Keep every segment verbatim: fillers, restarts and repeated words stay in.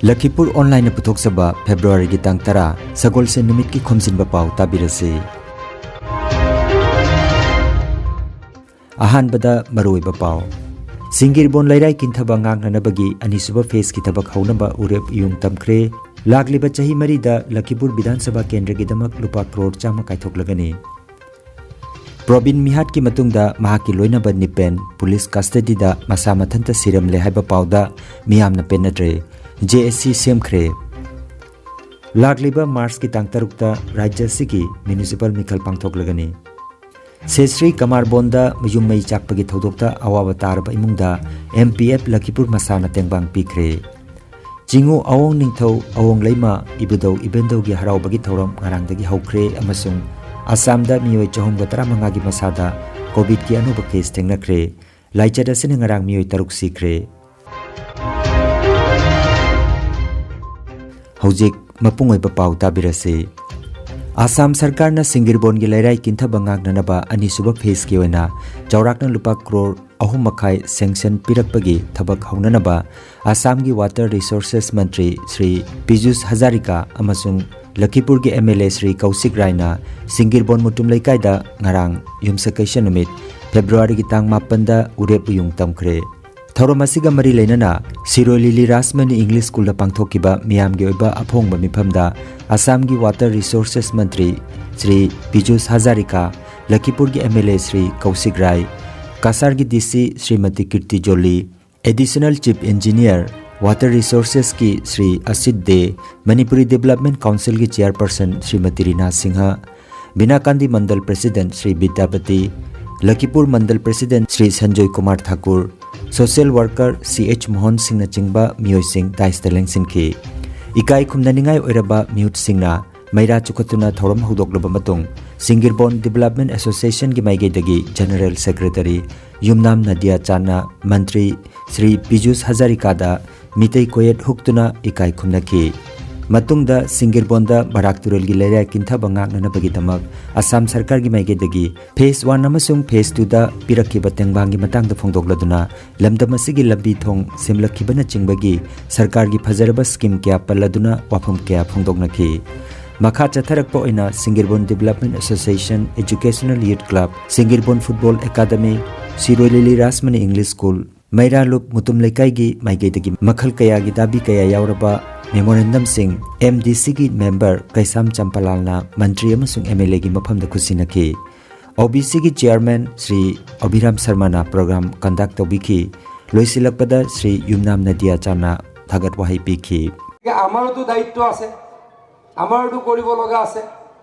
ꯂꯈꯤꯄꯨꯔ ꯑꯣꯟꯂꯥꯏꯟꯅ ꯄꯨꯊꯣꯛꯆꯕ ꯐꯦꯕ꯭ꯔꯨꯋꯥꯔꯤꯒꯤ ꯇꯥꯡ ꯇꯔꯥ, ꯁꯒꯣꯜꯁꯦꯟ ꯅꯨꯃꯤꯠꯀꯤ ꯈꯣꯝꯖꯤꯟꯕ ꯄꯥꯎ ꯇꯥꯕꯤꯔꯁꯤ꯫ ꯑꯍꯥꯟꯕꯗ ꯃꯔꯨꯑꯣꯏꯕ ꯄꯥꯎ꯫ ꯁꯤꯡꯒꯤꯔꯕꯣꯟ ꯂꯩꯔꯥꯏ ꯀꯤꯟꯊꯕ ꯉꯥꯛꯅꯅꯕꯒꯤ ꯑꯅꯤꯁꯨꯕ ꯐꯦꯖꯀꯤ ꯊꯕꯛ ꯍꯧꯅꯕ ꯎꯔꯦꯞ ꯎꯌꯨꯡ ꯇꯝꯈ꯭ꯔꯦ꯫ ꯂꯥꯛꯂꯤꯕ ꯆꯍꯤ ꯃꯔꯤꯗ ꯂꯈꯤꯄꯨꯔ ꯕꯤꯙꯥꯟ ꯁꯚꯥ ꯀꯦꯟꯗ꯭ꯔꯒꯤꯗꯃꯛ ꯂꯨꯄꯥ ꯀ꯭ꯔꯣꯔ ꯆꯥꯝꯃ ꯀꯥꯏꯊꯣꯛꯂꯒꯅꯤ꯫ ꯄ꯭ꯔꯣꯕꯤꯟ ꯃꯤꯍꯥꯠꯀꯤ ꯃꯇꯨꯡꯗ ꯃꯍꯥꯛꯀꯤ ꯂꯣꯏꯅꯕ ꯅꯤꯄꯦꯟ ꯄꯨꯂꯤꯁ ꯀꯁꯇꯗꯤꯗ ꯃꯁꯥ ꯃꯊꯟꯇ ꯁꯤꯔꯝꯂꯦ ꯍꯥꯏꯕ ꯄꯥꯎꯗ ꯃꯤꯌꯥꯝꯅ ꯄꯦꯟꯅꯗ꯭ꯔꯦ꯫ J S C ꯁꯦꯝꯈ꯭ꯔꯦ꯫ ꯂꯥꯛꯂꯤꯕ ꯃꯥꯔꯆꯀꯤ ꯇꯥꯡ ꯇꯔꯨꯛꯇ ꯔꯥꯖ꯭ꯌ ꯑꯁꯤꯒꯤ ꯃ꯭ꯌꯨꯅꯤꯁꯤꯄꯥꯜ ꯃꯤꯈꯜ ꯄꯥꯡꯊꯣꯛꯂꯒꯅꯤ꯫ ꯁꯦ ꯁ꯭ꯔꯤ ꯀꯃꯥꯔ ꯕꯣꯟꯗ ꯃꯌꯨꯝ ꯃꯩ ꯆꯥꯛꯄꯒꯤ ꯊꯧꯗꯣꯛꯇ ꯑꯋꯥꯕ ꯇꯥꯔꯕ ꯏꯃꯨꯡꯗ ꯑꯦꯝ ꯄꯤ ꯑꯦꯐ ꯂꯈꯤꯄꯨꯔ ꯃꯁꯥꯅ ꯇꯦꯡꯕꯥꯡ ꯄꯤꯈ꯭ꯔꯦ꯫ ꯆꯤꯉꯨ ꯑꯋꯣꯡ ꯅꯤꯡꯊꯧ ꯑꯋꯣꯡ ꯂꯩꯃ ꯏꯕꯨꯙꯧ ꯏꯕꯦꯟꯗꯧꯒꯤ ꯍꯔꯥꯎꯕꯒꯤ ꯊꯧꯔꯝ ꯉꯔꯥꯡꯗꯒꯤ ꯍꯧꯈ꯭ꯔꯦ ꯑꯃꯁꯨꯡ ꯑꯁꯥꯝꯗ ꯃꯤꯑꯣꯏ ꯆꯍꯨꯝꯒ ꯇꯔꯥꯃꯉꯥꯒꯤ ꯃꯁꯥꯗ ꯀꯣꯚꯤꯗꯀꯤ ꯑꯅꯧꯕ ꯀꯦꯁ ꯊꯦꯡꯅꯈ꯭ꯔꯦ꯫ ꯂꯥꯏꯆꯠ ꯑꯁꯤꯅ ꯉꯔꯥꯡ ꯃꯤꯑꯣꯏ ꯇꯔꯨꯛ ꯁꯤꯈ꯭ꯔꯦ꯫ ꯍꯧꯖꯤꯛ ꯃꯄꯨꯡ ꯑꯣꯏꯕ ꯄꯥꯎ ꯇꯥꯕꯤꯔꯁꯤ꯫ ꯑꯁꯥꯝ ꯁꯔꯀꯥꯔꯅ ꯁꯤꯡꯒꯤꯔꯕꯣꯟꯒꯤ ꯂꯩꯔꯥꯏ ꯀꯤꯟꯊꯕ ꯉꯥꯛꯅꯅꯕ ꯑꯅꯤꯁꯨꯕ ꯐꯦꯖꯀꯤ ꯑꯣꯏꯅ ꯆꯥꯎꯔꯥꯛꯅ ꯂꯨꯄꯥ ꯀ꯭ꯔꯣꯔ ꯑꯍꯨꯝ ꯃꯈꯥꯏ ꯁꯦꯡꯁꯟ ꯄꯤꯔꯛꯄꯒꯤ ꯊꯕꯛ ꯍꯧꯅꯅꯕ ꯑꯁꯥꯝꯒꯤ ꯋꯥꯇꯔ ꯔꯤꯁꯣꯔꯁꯦꯁ ꯃꯟꯇ꯭ꯔꯤ ꯁ꯭ꯔꯤ ꯄꯤꯖꯨꯁ ꯍꯖꯥꯔꯤꯀꯥ ꯑꯃꯁꯨꯡ ꯂꯈꯤꯄꯨꯔꯒꯤ M L A Shri ꯀꯧꯁꯤꯛ ꯔꯥꯏꯅ ꯁꯤꯡꯒꯤꯔꯕꯣꯟ Mutum ꯂꯩꯀꯥꯏꯗ ꯉꯔꯥꯡ ꯌꯨꯝꯁꯀꯩꯁ ꯅꯨꯃꯤꯠ ꯐꯦꯕ꯭ꯔꯨꯋꯥꯔꯤꯒꯤ ꯇꯥꯡ ꯃꯥꯄꯟꯗ ꯎꯔꯦꯞ ꯎꯌꯨꯡ ꯇꯝꯈ꯭ꯔꯦ꯫ ꯊꯧꯔꯝ ꯑꯁꯤꯒ ꯃꯔꯤ ꯂꯩꯅꯅ ꯁꯤꯔꯣꯏ ꯂꯤꯂꯤ ꯔꯥꯖꯃꯅꯤ ꯏꯪꯂꯤꯁ ꯁ꯭ꯀꯨꯜꯗ ꯄꯥꯡꯊꯣꯛꯈꯤꯕ ꯃꯤꯌꯥꯝꯒꯤ ꯑꯣꯏꯕ ꯑꯐꯣꯡꯕ ꯃꯤꯐꯝꯗ ꯑꯁꯥꯝꯒꯤ ꯋꯥꯇꯔ ꯔꯤꯁꯣꯔꯁꯦꯁ ꯃꯟꯇ꯭ꯔꯤ ꯁ꯭ꯔꯤ ꯄꯤꯖꯨꯁ ꯍꯖꯥꯔꯤꯀꯥ, ꯂꯈꯤꯄꯨꯔꯒꯤ M L A Shri Kaushik Rai, ꯀꯁꯥꯔꯒꯤ D C Shrimati Kirti Jolly, additional chief engineer, water ꯔꯤꯁꯣꯔꯁꯦꯁꯀꯤ ꯁ꯭ꯔꯤ ꯑꯁꯤꯠ ꯗꯦ, ꯃꯅꯤꯄꯨꯔꯤ ꯗꯤꯕꯦꯂꯞꯃꯦꯟ ꯀꯥꯎꯟꯁꯤꯜꯒꯤ chairperson Shrimati Rina Singha, Binakandi mandal president Shri Bidyapati, Lakhipur mandal president Shri Sanjoy Kumar Thakur, social worker C H Mohan ꯁꯤꯡꯅꯆꯤꯡꯕ ꯃꯤꯑꯣꯏꯁꯤꯡ ꯗꯥꯏꯁꯇ ꯂꯦꯡꯁꯤꯟꯈꯤ꯫ ꯏꯀꯥꯏ ꯈꯨꯝꯅꯅꯤꯡꯉꯥꯏ ꯑꯣꯏꯔꯕ ꯃꯤꯍꯨꯠꯁꯤꯡꯅ ꯃꯩꯔꯥ ꯆꯨꯈꯠꯇꯨꯅ ꯊꯧꯔꯝ ꯍꯧꯗꯣꯛꯂꯕ ꯃꯇꯨꯡ, ꯁꯤꯡꯒꯤꯔꯕꯣꯟ ꯗꯤꯕꯦꯂꯞꯃꯦꯟ ꯑꯦꯁꯣꯁꯤꯌꯦꯁꯟꯒꯤ ꯃꯥꯏꯀꯩꯗꯒꯤ ꯖꯦꯅꯔꯦꯜ ꯁꯦꯀ꯭ꯔꯦꯇꯔꯤ ꯌꯨꯝꯅꯥꯝ ꯅꯗꯤꯌꯥ ꯆꯥꯟꯅ ꯃꯟꯇ꯭ꯔꯤ ꯁ꯭ꯔꯤ ꯄꯤꯖꯨꯁ ꯍꯖꯥꯔꯤꯀꯥꯗ ꯃꯤꯇꯩ ꯀꯣꯌꯦꯠ ꯍꯨꯛꯇꯨꯅ ꯏꯀꯥꯏ ꯈꯨꯝꯅꯈꯤ꯫ ꯃꯇꯨꯡꯗ ꯁꯤꯡꯒꯤꯔꯕꯣꯟꯗ ꯕꯔꯥꯛ ꯇꯨꯔꯦꯜꯒꯤ ꯂꯩꯔꯥꯏ ꯀꯤꯟꯊꯕ ꯉꯥꯛꯅꯅꯕꯒꯤꯗꯃꯛ ꯑꯁꯥꯝ ꯁꯔꯀꯥꯔꯒꯤ ꯃꯥꯏꯀꯩꯗꯒꯤ phase one ꯑꯃꯁꯨꯡ phase twoꯗ ꯄꯤꯔꯛꯈꯤꯕ ꯇꯦꯡꯕꯥꯡꯒꯤ ꯃꯇꯥꯡꯗ ꯐꯣꯡꯗꯣꯛꯂꯗꯨꯅ ꯂꯝꯗꯝ ꯑꯁꯤꯒꯤ ꯂꯝꯕꯤ ꯊꯣꯡ ꯁꯦꯝꯂꯛꯈꯤꯕꯅꯆꯤꯡꯕꯒꯤ ꯁꯔꯀꯥꯔꯒꯤ ꯐꯖꯔꯕ scheme ꯀꯌꯥ ꯄꯜꯂꯗꯨꯅ ꯋꯥꯐꯝ ꯀꯌꯥ ꯐꯣꯡꯗꯣꯛꯅꯈꯤ꯫ ꯃꯈꯥ ꯆꯠꯊꯔꯛꯄ ꯑꯣꯏꯅ ꯁꯤꯡꯒꯤꯔꯕꯣꯟ Development Association, Educational Youth Club, ꯁꯤꯡꯒꯤꯔꯕꯣꯟ Football Academy, ꯁꯤꯔꯣꯏ ꯂꯤꯂꯤ ꯔꯥꯖꯃꯅꯤ English School, ꯃꯩꯔꯥꯂꯨꯞ ꯃꯨꯇꯨꯝ ꯂꯩꯀꯥꯏꯒꯤ ꯃꯥꯏꯀꯩꯗꯒꯤ ꯃꯈꯜ ꯀꯌꯥꯒꯤ ꯗꯥꯕꯤ ꯀꯌꯥ ꯌꯥꯎꯔꯕ memorandumꯁꯤꯡ MDCꯒꯤ member ꯀꯩꯁꯥꯝ ꯆꯝꯄꯥꯂꯥꯜꯅ ꯃꯟꯇ꯭ꯔꯤ ꯑꯃꯁꯨꯡ MLAꯒꯤ ꯃꯐꯝꯗ ꯈꯨꯠꯁꯤꯟꯅꯈꯤ꯫ OBCꯒꯤ chairman ꯁ꯭ꯔꯤ ꯑꯚꯤꯔꯥꯝ ꯁꯔꯃꯅ program conduct ꯇꯧꯕꯤꯈꯤ꯫ ꯂꯣꯏꯁꯤꯜꯂꯛꯄꯗ ꯁ꯭ꯔꯤ ꯌꯨꯝꯅꯥꯝ ꯅꯗꯤꯌꯥꯆꯥꯅ ꯊꯥꯒꯠ ꯋꯥꯍꯩ ꯄꯤꯈꯤ꯫ আমাৰোতো দায়িত্ব আছে, আমাৰোতো কৰিব লগা আছে।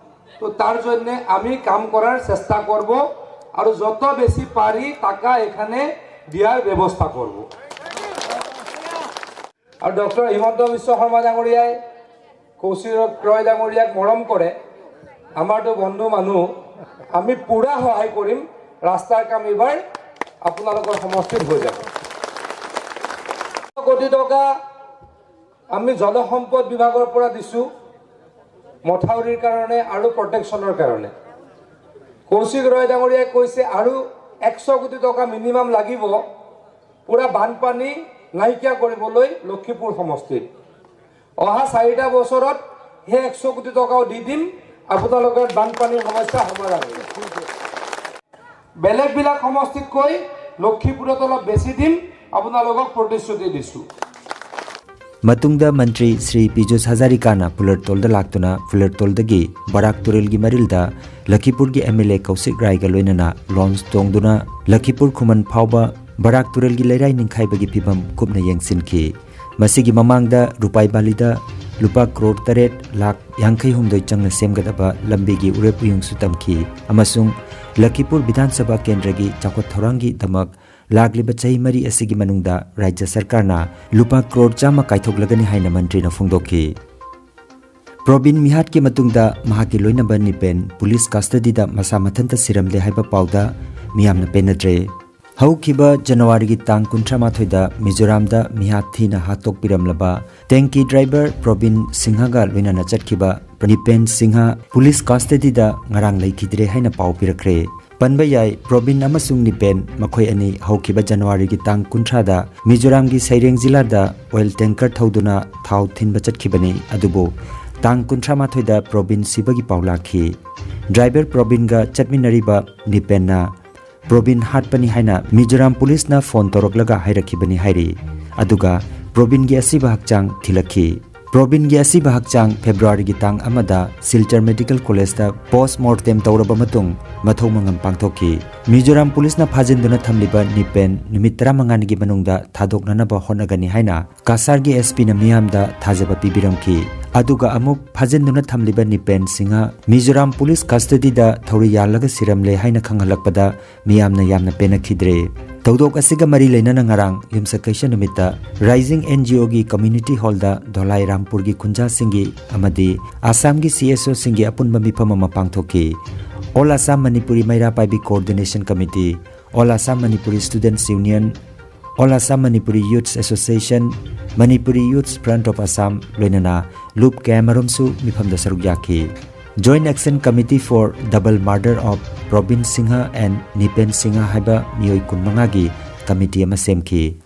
তো তাৰ জন্য আমি কাম কৰাৰ চেষ্টা কৰিব আৰু যত বেছি পাৰি টাকা এখানে দিয়াৰ ব্যৱস্থা কৰিব। আৰু ডক্টৰ হিমন্ত বিশ্ব শৰ্মা ডাঙৰীয়াই কৌশিক ৰয় ডাঙৰীয়াক মৰম কৰে, আমাৰতো বন্ধু মানুহ, আমি পূৰা সহায় কৰিম। ৰাস্তাৰ কাম এইবাৰ আপোনালোকৰ সমষ্টিত হৈ যাব। কোটি টকা আমি জলসম্পদ বিভাগৰ পৰা দিছোঁ মথাউৰিৰ কাৰণে আৰু প্ৰটেকশ্যনৰ কাৰণে। কৌশিক ৰয় ডাঙৰীয়াই কৈছে আৰু একশ কোটি টকা মিনিমাম লাগিব পূৰা বানপানী নাইকিয়া কৰিবলৈ লক্ষীপুৰ সমষ্টিত। অহা চাৰিটা বছৰত সেই একশ কোটি টকাও দি দিম, আপোনালোকৰ বানপানীৰ সমস্যা সমাধান হ'ব। বেলেগবিলাক সমষ্টিতকৈ লক্ষীপুৰত অলপ বেছি দিম, আপোনালোকক প্ৰতিশ্ৰুতি দিছোঁ। ꯃꯇꯨꯡꯗ ꯃꯟꯇ꯭ꯔꯤ ꯁ꯭ꯔꯤ ꯄꯤꯖꯨꯁ ꯍꯖꯥꯔꯤꯀꯥꯅ ꯐꯨꯂꯔꯇꯣꯜꯗ ꯂꯥꯛꯇꯨꯅ ꯐꯨꯂꯔꯇꯣꯜꯗꯒꯤ ꯕꯔꯥꯛ ꯇꯨꯔꯦꯜꯒꯤ ꯃꯔꯤꯜꯗ ꯂꯈꯤꯄꯨꯔꯒꯤ MLA ꯀꯧꯁꯤꯛ ꯔꯥꯏꯒ ꯂꯣꯏꯅꯅ launch ꯇꯣꯡꯗꯨꯅ ꯂꯈꯤꯄꯨꯔ ꯈꯨꯃꯟ ꯐꯥꯎꯕ ꯕꯔꯥꯛ ꯇꯨꯔꯦꯜꯒꯤ ꯂꯩꯔꯥꯏ ꯅꯤꯡꯈꯥꯏꯕꯒꯤ ꯐꯤꯕꯝ ꯀꯨꯞꯅ ꯌꯦꯡꯁꯤꯟꯈꯤ꯫ ꯃꯁꯤꯒꯤ ꯃꯃꯥꯡꯗ ꯔꯨꯄꯥꯏ ꯕꯥꯂꯤꯗ ꯂꯨꯄꯥ ꯀ꯭ꯔꯣꯔ ꯇꯔꯦꯠ ꯂꯥꯈ ꯌꯥꯡꯈꯩ ꯍꯨꯝꯗꯣꯏ ꯆꯪꯅ ꯁꯦꯝꯒꯗꯕ ꯂꯝꯕꯤꯒꯤ ꯎꯔꯦꯞ ꯎꯌꯨꯡꯁꯨ ꯇꯝꯈꯤ ꯑꯃꯁꯨꯡ ꯂꯈꯤꯄꯨꯔ ꯕꯤꯙꯥꯟ ꯁꯚꯥ ꯀꯦꯟꯗ꯭ꯔꯒꯤ ꯆꯥꯎꯈꯠ ꯊꯧꯔꯥꯡꯒꯤꯗꯃꯛ ꯂꯥꯛꯂꯤꯕ ꯆꯍꯤ ꯃꯔꯤ ꯑꯁꯤꯒꯤ ꯃꯅꯨꯡꯗ ꯔꯥꯖ꯭ꯌ ꯁꯔꯀꯥꯔꯅ ꯂꯨꯄꯥ ꯀ꯭ꯔꯣꯔ ꯆꯥꯝꯃ ꯀꯥꯏꯊꯣꯛꯂꯒꯅꯤ ꯍꯥꯏꯅ ꯃꯟꯇ꯭ꯔꯤꯅ ꯐꯣꯡꯗꯣꯛꯈꯤ꯫ ꯄ꯭ꯔꯣꯕꯤꯟ ꯃꯤꯍꯥꯠꯀꯤ ꯃꯇꯨꯡꯗ ꯃꯍꯥꯛꯀꯤ ꯂꯣꯏꯅꯕ ꯅꯤꯄꯦꯟ ꯄꯨꯂꯤꯁ ꯀꯁꯇꯗꯤꯗ ꯃꯁꯥ ꯃꯊꯟꯇ ꯁꯤꯔꯝꯂꯦ ꯍꯥꯏꯕ ꯄꯥꯎꯗ ꯃꯤꯌꯥꯝꯅ ꯄꯦꯟꯅꯗ꯭ꯔꯦ꯫ ꯍꯧꯈꯤꯕ ꯖꯅꯋꯥꯔꯤꯒꯤ ꯇꯥꯡ ꯀꯨꯟꯊ꯭ꯔꯥ ꯃꯥꯊꯣꯏꯗ ꯃꯤꯖꯣꯔꯥꯝꯗ ꯃꯤꯍꯥꯠ ꯊꯤꯅ ꯍꯥꯠꯇꯣꯛꯄꯤꯔꯝꯂꯕ ꯇꯦꯡꯀꯤ ꯗ꯭ꯔꯥꯏꯚꯔ ꯄ꯭ꯔꯣꯕꯤꯟ ꯁꯤꯡꯍꯒ ꯂꯣꯏꯅꯅ ꯆꯠꯈꯤꯕ ꯅꯤꯄꯦꯟ ꯁꯤꯡꯍ ꯄꯨꯂꯤꯁ ꯀꯁꯇꯗꯤꯗ ꯉꯔꯥꯡ ꯂꯩꯈꯤꯗ꯭ꯔꯦ ꯍꯥꯏꯅ ꯄꯥꯎ ꯄꯤꯔꯛꯈ꯭ꯔꯦ꯫ ꯄꯟꯕ ꯌꯥꯏ, ꯄ꯭ꯔꯣꯕꯤꯟ ꯑꯃꯁꯨꯡ ꯅꯤꯄꯦꯟ ꯃꯈꯣꯏ ꯑꯅꯤ ꯍꯧꯈꯤꯕ ꯖꯅꯋꯥꯔꯤꯒꯤ ꯇꯥꯡ ꯀꯨꯟꯊ꯭ꯔꯥꯗ ꯃꯤꯖꯣꯔꯥꯝꯒꯤ ꯁꯩꯔꯦꯡ ꯖꯤꯂꯥꯗ ꯑꯣꯏꯜ ꯇꯦꯡꯀꯔ ꯊꯧꯗꯨꯅ ꯊꯥꯎ ꯊꯤꯟꯕ ꯆꯠꯈꯤꯕꯅꯤ꯫ ꯑꯗꯨꯕꯨ ꯇꯥꯡ ꯀꯨꯟꯊ꯭ꯔꯥ ꯃꯥꯊꯣꯏꯗ ꯄ꯭ꯔꯣꯕꯤꯟ ꯁꯤꯕꯒꯤ ꯄꯥꯎ ꯂꯥꯛꯈꯤ꯫ ꯗ꯭ꯔꯥꯏꯚꯔ ꯄ꯭ꯔꯣꯕꯤꯟꯒ ꯆꯠꯃꯤꯟꯅꯔꯤꯕ ꯅꯤꯄꯦꯟꯅ ꯄ꯭ꯔꯣꯕꯤꯟ ꯍꯥꯠꯄꯅꯤ ꯍꯥꯏꯅ ꯃꯤꯖꯣꯔꯥꯝ ꯄꯨꯂꯤꯁꯅ ꯐꯣꯟ ꯇꯧꯔꯛꯂꯒ ꯍꯥꯏꯔꯛꯈꯤꯕꯅꯤ ꯍꯥꯏꯔꯤ꯫ ꯑꯗꯨꯒ ꯄ꯭ꯔꯣꯕꯤꯟꯒꯤ ꯑꯁꯤꯕ ꯍꯛꯆꯥꯡ ꯊꯤꯜꯂꯛꯈꯤ꯫ ꯄ꯭ꯔꯣꯕꯤꯟꯒꯤ ꯑꯁꯤꯕ ꯍꯛꯆꯥꯡ ꯐꯦꯕ꯭ꯔꯨꯋꯥꯔꯤꯒꯤ ꯇꯥꯡ ꯑꯃꯗ ꯁꯤꯜꯆꯔ ꯃꯦꯗꯤꯀꯦꯜ ꯀꯣꯂꯦꯖꯇ ꯄꯣꯁ ꯃꯣꯔꯇꯦꯝ ꯇꯧꯔꯕ ꯃꯇꯨꯡ ꯃꯊꯧ ꯃꯉꯝ ꯄꯥꯡꯊꯣꯛꯈꯤ꯫ ꯃꯤꯖꯣꯔꯥꯝ ꯄꯨꯂꯤꯁꯅ ꯐꯥꯖꯤꯟꯗꯨꯅ ꯊꯝꯂꯤꯕ ꯅꯤꯄꯦꯟ ꯅꯨꯃꯤꯠ ꯇꯔꯥꯃꯉꯥꯅꯤꯒꯤ ꯃꯅꯨꯡꯗ ꯊꯥꯗꯣꯛꯅꯅꯕ ꯍꯣꯠꯅꯒꯅꯤ ꯍꯥꯏꯅ ꯀꯁꯥꯔꯒꯤ ꯑꯦꯁ ꯄꯤꯅ ꯃꯤꯌꯥꯝꯗ ꯊꯥꯖꯕ ꯄꯤꯕꯤꯔꯝꯈꯤ꯫ ꯑꯗꯨꯒ ꯑꯃꯨꯛ ꯐꯥꯖꯤꯟꯗꯨꯅ ꯊꯝꯂꯤꯕ ꯅꯤꯄꯦꯟ ꯁꯤꯡꯍ ꯃꯤꯖꯣꯔꯥꯝ ꯄꯨꯂꯤꯁ ꯀꯁꯇꯗꯤꯗ ꯊꯧꯔꯤ ꯌꯥꯜꯂꯒ ꯁꯤꯔꯝꯂꯦ ꯍꯥꯏꯅ ꯈꯪꯍꯜꯂꯛꯄꯗ ꯃꯤꯌꯥꯝꯅ ꯌꯥꯝꯅ ꯄꯦꯟꯅꯈꯤꯗ꯭ꯔꯦ꯫ ꯊꯧꯗꯣꯛ ꯑꯁꯤꯒ ꯃꯔꯤ ꯂꯩꯅꯅ ꯉꯔꯥꯡ ꯌꯨꯝꯁꯀꯩꯁ ꯅꯨꯃꯤꯠꯇ ꯔꯥꯏꯖꯤꯡ ꯑꯦꯟ ꯖꯤ ꯑꯣꯒꯤ ꯀꯝꯃ꯭ꯌꯨꯅꯤꯇꯤ ꯍꯣꯜꯗ ꯙꯣꯂꯥꯏ ꯔꯥꯝꯄꯨꯔꯒꯤ ꯈꯨꯟꯖꯥꯁꯤꯡꯒꯤ ꯑꯃꯗꯤ ꯑꯁꯥꯝꯒꯤ ꯁꯤ ꯑꯦꯁ ꯑꯣꯁꯤꯡꯒꯤ ꯑꯄꯨꯟꯕ ꯃꯤꯐꯝ ꯑꯃ ꯄꯥꯡꯊꯣꯛꯈꯤ꯫ All Assam Manipuri Meira Paibi coordination committee, all Assam Manipuri students union, all Assam Manipuri youths association, Manipuri youths front of Assam ꯂꯣꯏꯅꯅ ꯂꯨꯞ ꯀꯌꯥꯃꯔꯨꯝꯁꯨ ꯃꯤꯐꯝꯗ ꯁꯔꯨꯛ ꯌꯥꯈꯤ꯫ Joint Action Committee for Double Murder of Probin Singha and Nipen Singha ꯍꯥꯏꯕ ꯃꯤꯑꯣꯏ ꯀꯨꯟꯃꯉꯥꯒꯤ ꯀꯃꯤꯇꯤ ꯑꯃ ꯁꯦꯝꯈꯤ꯫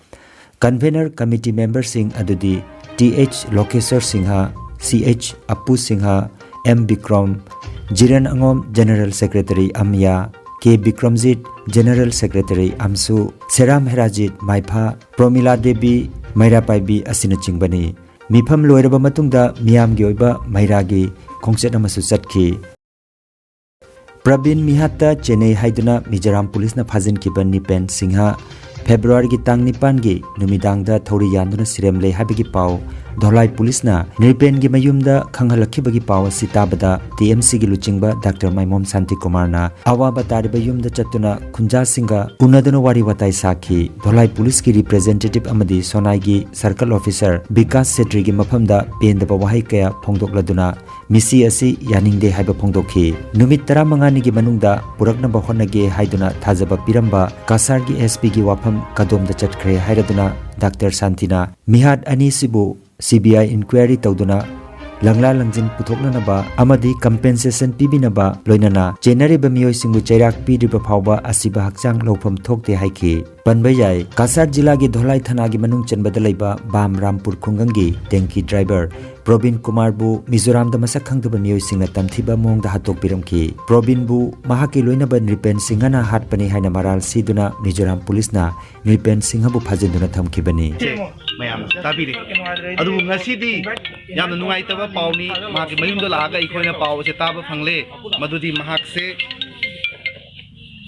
ꯀꯟꯚꯦꯅꯔ ꯀꯃꯤꯇꯤ ꯃꯦꯝꯕꯔꯁꯤꯡ ꯑꯗꯨꯗꯤ T H Lokeshwar Singha, C H Appu Singha, M Bikram, Jiran ꯑꯉꯣꯝ ꯖꯦꯅꯔꯦꯜ ꯁꯦꯀ꯭ꯔꯦꯇꯔꯤ ꯑꯝꯌꯥ, ꯀꯦ ꯕꯤꯀ꯭ꯔꯝꯖꯤꯠ ꯖꯦꯅꯔꯦꯜ ꯁꯦꯀ꯭ꯔꯦꯇꯔꯤ ꯑꯝꯁꯨ, ꯁꯦꯔꯥꯝ ꯍꯦꯔꯥꯖꯤꯠ ꯃꯥꯏꯐꯥ, ꯄ꯭ꯔꯣꯃꯤꯂꯥ ꯗꯦꯕꯤ ꯃꯩꯔꯥꯄꯥꯏꯕꯤ ꯑꯁꯤꯅꯆꯤꯡꯕꯅꯤ꯫ ꯃꯤꯐꯝ ꯂꯣꯏꯔꯕ ꯃꯇꯨꯡꯗ ꯃꯤꯌꯥꯝꯒꯤ ꯑꯣꯏꯕ ꯃꯩꯔꯥꯒꯤ ꯈꯣꯡꯆꯠ ꯑꯃꯁꯨ ꯆꯠꯈꯤ꯫ ꯄ꯭ꯔꯕꯤꯟ ꯃꯤꯍꯥꯠꯇ ꯆꯦꯟꯅꯩ ꯍꯥꯏꯗꯨꯅ ꯃꯤꯖꯣꯔꯥꯝ ꯄꯨꯂꯤꯁꯅ ꯐꯥꯖꯤꯟꯈꯤꯕ ꯅꯤꯄꯦꯟ ꯁꯤꯡꯍ ꯐꯦꯕ꯭ꯔꯨꯋꯥꯔꯤꯒꯤ ꯇꯥꯡ ꯅꯤꯄꯥꯟꯒꯤ ꯅꯨꯃꯤꯗꯥꯡꯗ ꯊꯧꯔꯤ ꯌꯥꯟꯗꯨꯅ ꯁꯤꯔꯝꯂꯦ ꯍꯥꯏꯕꯒꯤ ꯄꯥꯎ ꯙꯣꯂꯥꯏ ꯄꯨꯂꯤꯁꯅ ꯅ꯭ꯔꯤꯄꯦꯟꯒꯤ ꯃꯌꯨꯝꯗ ꯈꯪꯍꯜꯂꯛꯈꯤꯕꯒꯤ ꯄꯥꯎ ꯑꯁꯤ ꯇꯥꯕꯗ ꯇꯤ ꯑꯦꯝ ꯁꯤꯒꯤ ꯂꯨꯆꯤꯡꯕ ꯗꯥꯛꯇꯔ ꯃꯥꯏꯃꯣꯝ ꯁꯥꯟꯇꯤꯀꯨꯃꯥꯔꯅ ꯑꯋꯥꯕ ꯇꯥꯔꯤꯕ ꯌꯨꯝꯗ ꯆꯠꯇꯨꯅ ꯈꯨꯟꯖꯥꯁꯤꯡꯒ ꯎꯅꯗꯨꯅ ꯋꯥꯔꯤ ꯋꯥꯇꯥꯏ ꯁꯥꯈꯤ꯫ ꯙꯣꯂꯥꯏ ꯄꯨꯂꯤꯁꯀꯤ ꯔꯤꯄ꯭ꯔꯦꯖꯦꯟꯇꯦꯇꯤꯚ ꯑꯃꯗꯤ ꯁꯣꯅꯥꯏꯒꯤ ꯁꯔꯀꯜ ꯑꯣꯐꯤꯁꯔ ꯕꯤꯀꯥꯁ ꯁꯦꯇ꯭ꯔꯤꯒꯤ ꯃꯐꯝꯗ ꯄꯦꯟꯗꯕ ꯋꯥꯍꯩ ꯀꯌꯥ ꯐꯣꯡꯗꯣꯛꯂꯗꯨꯅ ꯃꯤꯁꯤ ꯑꯁꯤ ꯌꯥꯅꯤꯡꯗꯦ ꯍꯥꯏꯕ ꯐꯣꯡꯗꯣꯛꯈꯤ꯫ ꯅꯨꯃꯤꯠ ꯇꯔꯥꯃꯉꯥꯅꯤꯒꯤ ꯃꯅꯨꯡꯗ ꯄꯨꯔꯛꯅꯕ ꯍꯣꯠꯅꯒꯦ ꯍꯥꯏꯗꯨꯅ ꯊꯥꯖꯕ ꯄꯤꯔꯝꯕ ꯀꯁꯥꯔꯒꯤ ꯑꯦꯁ ꯄꯤꯒꯤ ꯋꯥꯐꯝ ꯀꯗꯣꯝꯗ ꯆꯠꯈ꯭ꯔꯦ ꯍꯥꯏꯔꯗꯨꯅ ꯗꯥꯛꯇꯔ ꯁꯥꯟꯇꯤꯅ ꯃꯤꯍꯥꯠ ꯑꯅꯤꯁꯤꯕꯨ ꯁꯤ ꯕꯤ ꯑꯥꯏ ꯏꯟꯀ꯭ꯋꯥꯏꯔꯤ ꯇꯧꯗꯨꯅ ꯂꯪꯂꯥ ꯂꯪꯖꯤꯟ ꯄꯨꯊꯣꯛꯅꯅꯕ ꯑꯃꯗꯤ ꯀꯝꯄꯦꯟꯁꯦꯁꯟ ꯄꯤꯕꯤꯅꯕ, ꯂꯣꯏꯅꯅ ꯆꯦꯟꯅꯔꯤꯕ ꯃꯤꯑꯣꯏꯁꯤꯡꯕꯨ ꯆꯩꯔꯥꯛ ꯄꯤꯗ꯭ꯔꯤꯕ ꯐꯥꯎꯕ ꯑꯁꯤꯕ ꯍꯛꯆꯥꯡ ꯂꯧꯐꯝ ꯊꯣꯛꯇꯦ ꯍꯥꯏꯈꯤ꯫ ꯄꯟꯕ ꯌꯥꯏ, ꯀꯁꯥꯔ ꯖꯤꯂꯥꯒꯤ ꯙꯣꯂꯥꯏ ꯊꯥꯅꯥꯒꯤ ꯃꯅꯨꯡ ꯆꯟꯕꯗ ꯂꯩꯕ ꯕꯥꯝ ꯔꯥꯝꯄꯨꯔ ꯈꯨꯡꯒꯪꯒꯤ ꯇꯦꯡꯀꯤ ꯗ꯭ꯔꯥꯏꯚꯔ ꯄ꯭ꯔꯣꯕꯤꯟ ꯀꯨꯃꯥꯔꯕꯨ ꯃꯤꯖꯣꯔꯥꯝꯗ ꯃꯁꯛ ꯈꯪꯗꯕ ꯃꯤꯑꯣꯏꯁꯤꯡꯅ ꯇꯝꯊꯤꯕ ꯃꯑꯣꯡꯗ ꯍꯥꯠꯇꯣꯛꯄꯤꯔꯝꯈꯤ꯫ ꯄ꯭ꯔꯣꯕꯤꯟꯕꯨ ꯃꯍꯥꯛꯀꯤ ꯂꯣꯏꯅꯕ ꯅ꯭ꯔꯤꯄꯦꯟ ꯁꯤꯡꯍꯅ ꯍꯥꯠꯄꯅꯤ ꯍꯥꯏꯅ ꯃꯔꯥꯜ ꯁꯤꯗꯨꯅ ꯃꯤꯖꯣꯔꯥꯝ ꯄꯨꯂꯤꯁꯅ ꯅ꯭ꯔꯤꯄꯦꯟ ꯁꯤꯡꯍꯕꯨ ꯐꯥꯖꯤꯟꯗꯨꯅ ꯊꯝꯈꯤꯕꯅꯤ꯫ ꯃꯌꯥꯝ ꯇꯥꯕꯤꯔꯦ꯫ ꯑꯗꯨꯕꯨ ꯉꯁꯤꯗꯤ ꯌꯥꯝꯅ ꯅꯨꯡꯉꯥꯏꯇꯕ ꯄꯥꯎꯅꯤ꯫ ꯃꯍꯥꯛꯀꯤ ꯃꯌꯨꯝꯗ ꯂꯥꯛꯑꯒ ꯑꯩꯈꯣꯏꯅ ꯄꯥꯎ ꯑꯁꯦ ꯇꯥꯕ ꯐꯪꯂꯦ꯫ ꯃꯗꯨꯗꯤ ꯃꯍꯥꯛꯁꯦ,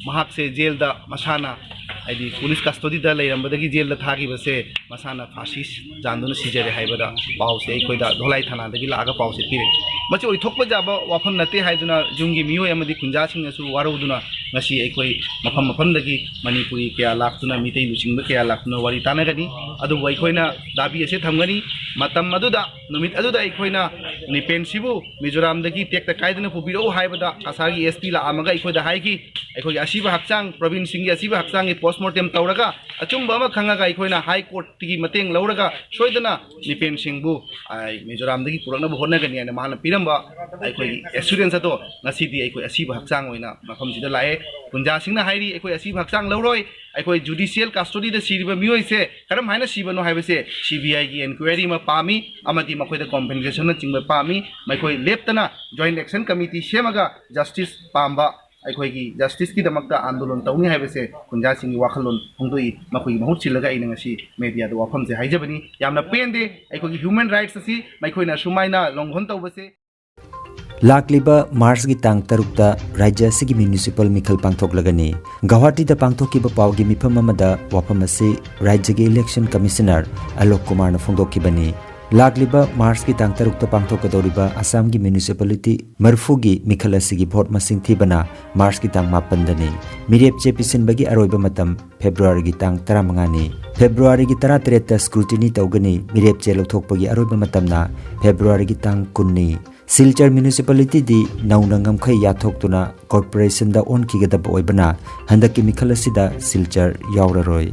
ꯃꯍꯥꯛꯁꯦ ꯖꯦꯜꯗ ꯃꯁꯥꯅ, ꯍꯥꯏꯗꯤ ꯄꯨꯂꯤꯁ ꯀꯁꯇꯣꯗꯤꯗ ꯂꯩꯔꯝꯕꯗꯒꯤ ꯖꯦꯜꯗ ꯊꯥꯈꯤꯕꯁꯦ ꯃꯁꯥꯅ ꯐꯥꯁꯤ ꯌꯥꯟꯗꯨꯅ ꯁꯤꯖꯔꯦ ꯍꯥꯏꯕꯗ ꯄꯥꯎꯁꯦ ꯑꯩꯈꯣꯏꯗ ꯙꯣꯂꯥꯏ ꯊꯥꯅꯥꯗꯒꯤ ꯂꯥꯛꯑꯒ ꯄꯥꯎꯁꯦ ꯄꯤꯔꯦ꯫ ꯃꯁꯤ ꯑꯣꯏꯊꯣꯛꯄ ꯌꯥꯕ ꯋꯥꯐꯝ ꯅꯠꯇꯦ ꯍꯥꯏꯗꯨꯅ ꯌꯨꯝꯒꯤ ꯃꯤꯑꯣꯏ ꯑꯃꯗꯤ ꯈꯨꯟꯖꯥꯁꯤꯡꯅꯁꯨ ꯋꯥꯔꯧꯗꯨꯅ ꯉꯁꯤ ꯑꯩꯈꯣꯏ ꯃꯐꯝ ꯃꯐꯝꯗꯒꯤ ꯃꯅꯤꯄꯨꯔꯤ ꯀꯌꯥ ꯂꯥꯛꯇꯨꯅ, ꯃꯤꯇꯩ ꯂꯨꯆꯤꯡꯕ ꯀꯌꯥ ꯂꯥꯛꯇꯨꯅ ꯋꯥꯔꯤ ꯇꯥꯟꯅꯒꯅꯤ꯫ ꯑꯗꯨꯕꯨ ꯑꯩꯈꯣꯏꯅ ꯗꯥꯕꯤ ꯑꯁꯤ ꯊꯝꯒꯅꯤ, ꯃꯇꯝ ꯑꯗꯨꯗ, ꯅꯨꯃꯤꯠ ꯑꯗꯨꯗ ꯑꯩꯈꯣꯏꯅ ꯅꯤꯄꯦꯟꯁꯤꯕꯨ ꯃꯤꯖꯣꯔꯥꯝꯗꯒꯤ ꯇꯦꯛꯇ ꯀꯥꯏꯗꯅ ꯄꯨꯕꯤꯔꯛꯎ ꯍꯥꯏꯕꯗ ꯀꯁꯥꯔꯒꯤ ꯑꯦꯁ ꯄꯤ ꯂꯥꯛꯑꯝꯃꯒ ꯑꯩꯈꯣꯏꯗ ꯍꯥꯏꯈꯤ, ꯑꯩꯈꯣꯏꯒꯤ ꯑꯁꯤꯕ ꯍꯛꯆꯥꯡ, ꯄ꯭ꯔꯕꯤꯟ ꯁꯤꯡꯒꯤ ꯑꯁꯤꯕ ꯍꯛꯆꯥꯡꯒꯤ ꯄꯣꯁꯃꯣꯔꯇꯦꯝ ꯇꯧꯔꯒ ꯑꯆꯨꯝꯕ ꯑꯃ ꯈꯪꯉꯒ ꯑꯩꯈꯣꯏꯅ ꯍꯥꯏ ꯀꯣꯔꯠꯇꯒꯤ ꯃꯇꯦꯡ ꯂꯧꯔꯒ ꯁꯣꯏꯗꯅ ꯅꯤꯄꯦꯟ ꯁꯤꯡꯕꯨ, ꯑ, ꯃꯤꯖꯣꯔꯥꯝꯗꯒꯤ ꯄꯨꯔꯛꯅꯕ ꯍꯣꯠꯅꯒꯅꯤ ꯍꯥꯏꯅ ꯃꯍꯥꯛꯅ ꯄꯤꯔꯝꯕ ꯑꯩꯈꯣꯏꯒꯤ ꯑꯦꯁꯨꯔꯦꯟꯁ ꯑꯗꯣ ꯉꯁꯤꯗꯤ ꯑꯩꯈꯣꯏ ꯑꯁꯤꯕ ꯍꯛꯆꯥꯡ ꯑꯣꯏꯅ ꯃꯐꯝꯁꯤꯗ ꯂꯥꯛꯑꯦ꯫ ꯈꯨꯟꯖꯥꯁꯤꯡꯅ ꯍꯥꯏꯔꯤ, ꯑꯩꯈꯣꯏ ꯑꯁꯤꯕ ꯍꯛꯆꯥꯡ ꯂꯧꯔꯣꯏ, ꯑꯩꯈꯣꯏ ꯖꯨꯗꯤꯁꯤꯌꯦꯜ ꯀꯁꯇꯣꯗꯤꯗ ꯁꯤꯔꯤꯕ ꯃꯤꯑꯣꯏꯁꯦ ꯀꯔꯝ ꯍꯥꯏꯅ ꯁꯤꯕꯅꯣ ꯍꯥꯏꯕꯁꯦ ꯁꯤ ꯕꯤ ꯑꯥꯏꯒꯤ ꯏꯟꯀ꯭ꯋꯥꯏꯔꯤ ꯑꯃ ꯄꯥꯝꯃꯤ ꯑꯃꯗꯤ ꯃꯈꯣꯏꯗ ꯀꯣꯝꯄꯦꯟꯁꯦꯁꯟꯅꯆꯤꯡꯕ ꯄꯥꯝꯃꯤ꯫ ꯃꯈꯣꯏ ꯂꯦꯞꯇꯅ ꯖꯣꯏꯟꯠ ꯑꯦꯛꯁꯟ ꯀꯃꯤꯇꯤ ꯁꯦꯝꯃꯒ ꯖꯁꯇꯤꯁ ꯄꯥꯝꯕ, ꯑꯩꯈꯣꯏꯒꯤ ꯖꯁꯇꯤꯁꯀꯤꯗꯃꯛꯇ ꯑꯥꯟꯗꯣꯂꯟ ꯇꯧꯅꯤ ꯍꯥꯏꯕꯁꯦ ꯈꯨꯟꯖꯥꯁꯤꯡꯒꯤ ꯋꯥꯈꯜꯂꯣꯟ ꯐꯣꯡꯗꯣꯛꯏ꯫ ꯃꯈꯣꯏꯒꯤ ꯃꯍꯨꯠ ꯁꯤꯜꯂꯒ ꯑꯩꯅ ꯉꯁꯤ ꯃꯦꯗꯤꯌꯥꯗ ꯋꯥꯐꯝꯁꯦ ꯍꯥꯏꯖꯕꯅꯤ꯫ ꯌꯥꯝꯅ ꯄꯦꯟꯗꯦ꯫ ꯑꯩꯈꯣꯏꯒꯤ ꯍ꯭ꯌꯨꯃꯦꯟ ꯔꯥꯏꯠꯁ ꯑꯁꯤ ꯃꯈꯣꯏꯅ ꯑꯁꯨꯃꯥꯏꯅ ꯂꯣꯡꯍꯣꯟ ꯇꯧꯕꯁꯦ꯫ ꯂꯥꯛꯂꯤꯕ ꯃꯥꯔꯆꯀꯤ ꯇꯥꯡ ꯇꯔꯨꯛꯇ ꯔꯥꯖ꯭ꯌ ꯑꯁꯤꯒꯤ ꯃ꯭ꯌꯨꯅꯤꯁꯤꯄꯥꯜ ꯃꯤꯈꯜ ꯄꯥꯡꯊꯣꯛꯂꯒꯅꯤ꯫ ꯒꯧꯍꯥꯇꯤꯗ ꯄꯥꯡꯊꯣꯛꯈꯤꯕ ꯄꯥꯎꯒꯤ ꯃꯤꯐꯝ ꯑꯃꯗ ꯋꯥꯐꯝ ꯑꯁꯤ ꯔꯥꯖ꯭ꯌꯒꯤ ꯏꯂꯦꯛꯁꯟ ꯀꯃꯤꯁꯅꯔ ꯑꯂꯣꯛ ꯀꯨꯃꯥꯔꯅ ꯐꯣꯡꯗꯣꯛꯈꯤꯕꯅꯤ꯫ ꯂꯥꯛꯂꯤꯕ ꯃꯥꯔꯆꯀꯤ ꯇꯥꯡ ꯇꯔꯨꯛꯇ ꯄꯥꯡꯊꯣꯛꯀꯗꯧꯔꯤꯕ ꯑꯁꯥꯝꯒꯤ ꯃ꯭ꯌꯨꯅꯤꯁꯤꯄꯥꯂꯤꯇꯤ ꯃꯔꯤꯐꯨꯒꯤ ꯃꯤꯈꯜ ꯑꯁꯤꯒꯤ ꯚꯣꯠ ꯃꯁꯤꯡ ꯊꯤꯕꯅ ꯃꯥꯔꯆꯀꯤ ꯇꯥꯡ ꯃꯥꯄꯟꯗꯅꯤ꯫ ꯃꯤꯔꯦꯞ ꯆꯦ ꯄꯤꯁꯤꯟꯕꯒꯤ ꯑꯔꯣꯏꯕ ꯃꯇꯝ ꯐꯦꯕ꯭ꯔꯨꯋꯥꯔꯤꯒꯤ ꯇꯥꯡ ꯇꯔꯥꯃꯉꯥꯅꯤ꯫ ꯐꯦꯕ꯭ꯔꯨꯋꯥꯔꯤꯒꯤ ꯇꯔꯥꯇꯔꯦꯠꯇ ꯁ꯭ꯀ꯭ꯔꯨꯇꯤꯅꯤ ꯇꯧꯒꯅꯤ꯫ ꯃꯤꯔꯦꯞ ꯆꯦ ꯂꯧꯊꯣꯛꯄꯒꯤ ꯑꯔꯣꯏꯕ ꯃꯇꯝꯅ ꯐꯦꯕ꯭ꯔꯨꯋꯥꯔꯤꯒꯤ ꯇꯥꯡ ꯀꯨꯟꯅꯤ꯫ ꯁꯤꯜꯆꯔ ꯃ꯭ꯌꯨꯅꯤꯁꯤꯄꯥꯂꯤꯇꯤꯗꯤ ꯅꯧꯅ ꯉꯝꯈꯩ ꯌꯥꯊꯣꯛꯇꯨꯅ ꯀꯣꯔꯄꯣꯔꯦꯁꯟꯗ ꯑꯣꯟꯈꯤꯒꯗꯕ ꯑꯣꯏꯕꯅ ꯍꯟꯗꯛꯀꯤ ꯃꯤꯈꯜ ꯑꯁꯤꯗ ꯁꯤꯜꯆꯔ ꯌꯥꯎꯔꯔꯣꯏ꯫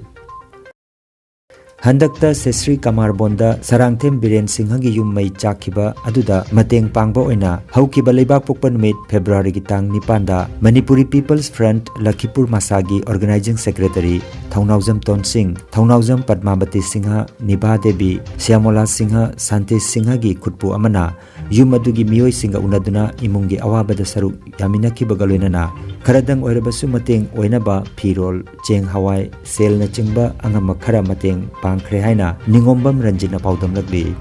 ꯍꯟꯗꯛꯇ ꯁꯦꯁ꯭ꯔꯤ ꯀꯃꯥꯔꯕꯣꯟꯗ ꯁꯔꯥꯡꯊꯦꯝ ꯕꯤꯔꯦꯟ ꯁꯤꯡꯍꯒꯤ ꯌꯨꯝ ꯃꯩ ꯆꯥꯛꯈꯤꯕ ꯑꯗꯨꯗ ꯃꯇꯦꯡ ꯄꯥꯡꯕ ꯑꯣꯏꯅ ꯍꯧꯈꯤꯕ ꯂꯩꯕꯥꯛ ꯄꯣꯛꯄ ꯅꯨꯃꯤꯠ ꯐꯦꯕ꯭ꯔꯨꯋꯥꯔꯤꯒꯤ ꯇꯥꯡ ꯅꯤꯄꯥꯟꯗ ꯃꯅꯤꯄꯨꯔꯤ ꯄꯤꯄꯜꯁ ꯐ꯭ꯔꯟꯠ ꯂꯈꯤꯄꯨꯔ ꯃꯁꯥꯒꯤ ꯑꯣꯔꯒꯅꯥꯏꯖꯤꯡ ꯁꯦꯀ꯭ꯔꯦꯇꯔꯤ ꯊꯧꯅꯥꯎꯖꯝ ꯇꯣꯟꯁꯤꯡ, ꯊꯧꯅꯥꯎꯖꯝ ꯄꯗꯃꯥꯕꯇꯤ ꯁꯤꯡꯍ, ꯅꯤꯚꯥ ꯗꯦꯕꯤ, ꯁ꯭ꯌꯥꯃꯣꯂꯥ ꯁꯤꯡꯍ, ꯁꯥꯟꯇꯤ ꯁꯤꯡꯍꯒꯤ ꯈꯨꯠꯄꯨ ꯑꯃꯅ ꯌꯨꯝ ꯑꯗꯨꯒꯤ ꯃꯤꯑꯣꯏꯁꯤꯡꯒ ꯎꯅꯗꯨꯅ ꯏꯃꯨꯡꯒꯤ ꯑꯋꯥꯕꯗ ꯁꯔꯨꯛ ꯌꯥꯃꯤꯟꯅꯈꯤꯕꯒ ꯂꯣꯏꯅꯅ ꯈꯔꯗꯪ ꯑꯣꯏꯔꯕꯁꯨ ꯃꯇꯦꯡ ꯑꯣꯏꯅꯕ ꯐꯤꯔꯣꯜ, ꯆꯦꯡ ꯍꯋꯥꯏ, ꯁꯦꯜꯅꯆꯤꯡꯕ ꯑꯉꯝꯕ ꯈꯔ ꯃꯇꯦꯡ ꯄꯥꯡꯈ꯭ꯔꯦ ꯍꯥꯏꯅ ꯅꯤꯉꯣꯝꯕꯝ ꯔꯟꯖꯤꯠꯅ ꯄꯥꯎꯗꯝꯂꯛꯂꯤ꯫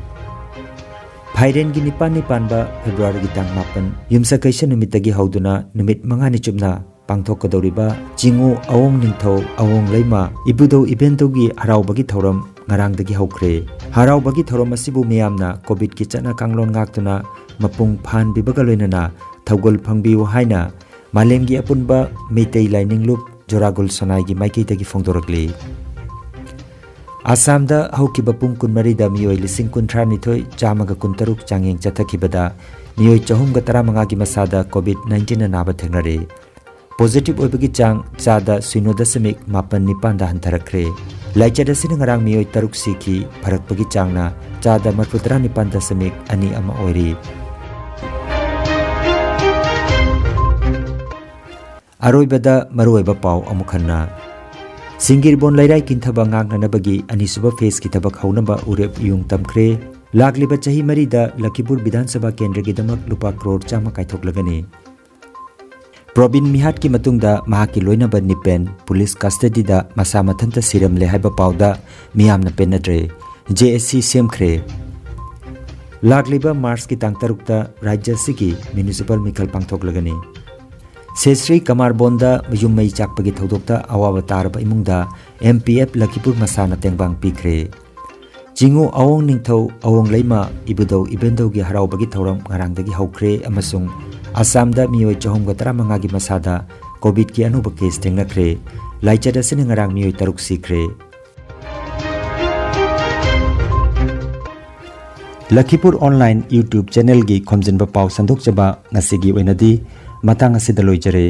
ꯐꯥꯏꯔꯦꯟꯒꯤ ꯅꯤꯄꯥꯟꯅꯤ ꯄꯥꯟꯕ ꯐꯦꯕ꯭ꯔꯨꯋꯥꯔꯤꯒꯤ ꯇꯥꯡ ꯃꯥꯄꯟ ꯌꯨꯝꯁꯀꯩꯁ ꯅꯨꯃꯤꯠꯇꯒꯤ ꯍꯧꯗꯨꯅ ꯅꯨꯃꯤꯠ ꯃꯉꯥꯅꯤ ꯆꯨꯞꯅ ꯄꯥꯡꯊꯣꯛꯀꯗꯧꯔꯤꯕ ꯆꯤꯉꯨ ꯑꯋꯣꯡ ꯅꯤꯡꯊꯧ ꯑꯋꯣꯡ ꯂꯩꯃ ꯏꯕꯨꯙꯧ ꯏꯕꯦꯟꯗꯧꯒꯤ ꯍꯔꯥꯎꯕꯒꯤ ꯊꯧꯔꯝ ꯉꯔꯥꯡꯗꯒꯤ ꯍꯧꯈ꯭ꯔꯦ꯫ ꯍꯔꯥꯎꯕꯒꯤ ꯊꯧꯔꯝ ꯑꯁꯤꯕꯨ ꯃꯤꯌꯥꯝꯅ ꯀꯣꯚꯤꯗꯀꯤ ꯆꯠꯅ ꯀꯥꯡꯂꯣꯟ ꯉꯥꯛꯇꯨꯅ ꯃꯄꯨꯡ ꯐꯥꯍꯟꯕꯤꯕꯒ ꯂꯣꯏꯅꯅ ꯊꯧꯒꯜ ꯐꯪꯕꯤꯌꯨ ꯍꯥꯏꯅ ꯃꯥꯂꯦꯝꯒꯤ ꯑꯄꯨꯟꯕ ꯃꯩꯇꯩ ꯂꯥꯏꯅꯤꯡ ꯂꯨꯞ ꯖꯣꯔꯥꯒꯨꯜ ꯁꯣꯅꯥꯏꯒꯤ ꯃꯥꯏꯀꯩꯗꯒꯤ ꯐꯣꯡꯗꯣꯔꯛꯂꯤ꯫ ꯑꯁꯥꯝꯗ ꯍꯧꯈꯤꯕ ꯄꯨꯡ ꯀꯨꯟꯃꯔꯤꯗ ꯃꯤꯑꯣꯏ ꯂꯤꯁꯤꯡ ꯀꯨꯟꯊ꯭ꯔꯥꯅꯤꯊꯣꯏ ꯆꯥꯝꯃꯒ ꯀꯨꯟꯇꯔꯨꯛ ꯆꯥꯡꯌꯦꯡ ꯆꯠꯊꯈꯤꯕꯗ ꯃꯤꯑꯣꯏ ꯆꯍꯨꯝꯒ ꯇꯔꯥꯃꯉꯥꯒꯤ ꯃꯁꯥꯗ ꯀꯣꯚꯤꯗ ꯅꯥꯏꯟꯇꯤꯟꯅ ꯅꯥꯕ ꯊꯦꯡꯅꯔꯦ꯫ ꯄꯣꯖꯤꯇꯤꯚ ꯑꯣꯏꯕꯒꯤ ꯆꯥꯡ ꯆꯥꯗ ꯁꯤꯅꯣ ꯗꯁꯃꯤꯛ ꯃꯥꯄꯟ ꯅꯤꯄꯥꯟꯗ ꯍꯟꯊꯔꯛꯈ꯭ꯔꯦ꯫ ꯂꯥꯏꯆꯠ ꯑꯁꯤꯅ ꯉꯔꯥꯡ ꯃꯤꯑꯣꯏ ꯇꯔꯨꯛ ꯁꯤꯈꯤ, ꯐꯔꯛꯄꯒꯤ ꯆꯥꯡꯅ ꯆꯥꯗ ꯃꯔꯤꯐꯨꯇꯔꯥ ꯅꯤꯄꯥꯟ ꯗꯁꯃꯤꯛ ꯑꯅꯤ ꯑꯃ ꯑꯣꯏꯔꯤ꯫ ꯑꯔꯣꯏꯕꯗ ꯃꯔꯨꯑꯣꯏꯕ ꯄꯥꯎ ꯑꯃꯨꯛ ꯍꯟꯅ꯫ ꯁꯤꯡꯒꯤꯔꯕꯣꯟ ꯂꯩꯔꯥꯏ ꯀꯤꯟꯊꯕ ꯉꯥꯛꯅꯅꯕꯒꯤ ꯑꯅꯤꯁꯨꯕ ꯐꯦꯖꯀꯤ ꯊꯕꯛ ꯍꯧꯅꯕ ꯎꯔꯦꯞ ꯏꯌꯨꯡ ꯇꯝꯈ꯭ꯔꯦ꯫ ꯂꯥꯛꯂꯤꯕ ꯆꯍꯤ ꯃꯔꯤꯗ ꯂꯈꯤꯄꯨꯔ ꯕꯤꯙꯥꯟ ꯁꯚꯥ ꯀꯦꯟꯗ꯭ꯔꯒꯤꯗꯃꯛ ꯂꯨꯄꯥ ꯀ꯭ꯔꯣꯔ ꯆꯥꯝꯃ ꯀꯥꯏꯊꯣꯛꯂꯒꯅꯤ꯫ ꯄ꯭ꯔꯣꯕꯤꯟ ꯃꯤꯍꯥꯠꯀꯤ ꯃꯇꯨꯡꯗ ꯃꯍꯥꯛꯀꯤ ꯂꯣꯏꯅꯕ ꯅꯤꯄꯦꯟ ꯄꯨꯂꯤꯁ ꯀꯁꯇꯗꯤꯗ ꯃꯁꯥ ꯃꯊꯟꯇ ꯁꯤꯔꯝꯂꯦ ꯍꯥꯏꯕ ꯄꯥꯎꯗ ꯃꯤꯌꯥꯝꯅ ꯄꯦꯟꯅꯗ꯭ꯔꯦ꯫ J S C ꯁꯦꯝꯈ꯭ꯔꯦ꯫ ꯂꯥꯛꯂꯤꯕ ꯃꯥꯔꯆꯀꯤ ꯇꯥꯡ ꯇꯔꯨꯛꯇ ꯔꯥꯖ꯭ꯌ ꯑꯁꯤꯒꯤ ꯃ꯭ꯌꯨꯅꯤꯁꯤꯄꯥꯜ ꯃꯤꯈꯜ ꯄꯥꯡꯊꯣꯛꯂꯒꯅꯤ꯫ ꯁꯦꯁ꯭ꯔꯤ ꯀꯃꯥꯔꯕꯣꯟꯗ ꯌꯨꯝ ꯃꯩ ꯆꯥꯛꯄꯒꯤ ꯊꯧꯗꯣꯛꯇ ꯑꯋꯥꯕ ꯇꯥꯔꯕ ꯏꯃꯨꯡꯗ ꯑꯦꯝ ꯄꯤ ꯑꯦꯐ ꯂꯈꯤꯄꯨꯔ ꯃꯁꯥꯅ ꯇꯦꯡꯕꯥꯡ ꯄꯤꯈ꯭ꯔꯦ꯫ ꯆꯤꯡꯉꯨ ꯑꯋꯣꯡ ꯅꯤꯡꯊꯧ ꯑꯋꯣꯡ ꯂꯩꯃ ꯏꯕꯨꯙꯧ ꯏꯕꯦꯟꯗꯧꯒꯤ ꯍꯔꯥꯎꯕꯒꯤ ꯊꯧꯔꯝ ꯉꯔꯥꯡꯗꯒꯤ ꯍꯧꯈ꯭ꯔꯦ ꯑꯃꯁꯨꯡ ꯑꯁꯥꯝꯗ ꯃꯤꯑꯣꯏ ꯆꯍꯨꯝꯒ ꯇꯔꯥꯃꯉꯥꯒꯤ ꯃꯁꯥꯗ ꯀꯣꯚꯤꯗꯀꯤ ꯑꯅꯧꯕ ꯀꯦꯁ ꯊꯦꯡꯅꯈ꯭ꯔꯦ꯫ ꯂꯥꯏꯆꯠ ꯑꯁꯤꯅ ꯉꯔꯥꯡ ꯃꯤꯑꯣꯏ ꯇꯔꯨꯛ ꯁꯤꯈ꯭ꯔꯦ꯫ ꯂꯈꯤꯄꯨꯔ ꯑꯣꯟꯂꯥꯏꯟ YouTube ꯆꯦꯅꯦꯜꯒꯤ ꯈꯣꯝꯖꯤꯟꯕ ꯄꯥꯎ ꯁꯟꯗꯣꯛꯆꯕ ꯉꯁꯤꯒꯤ ꯑꯣꯏꯅꯗꯤ ꯃꯇꯥꯡ ꯑꯁꯤꯗ ꯂꯣꯏꯖꯔꯦ꯫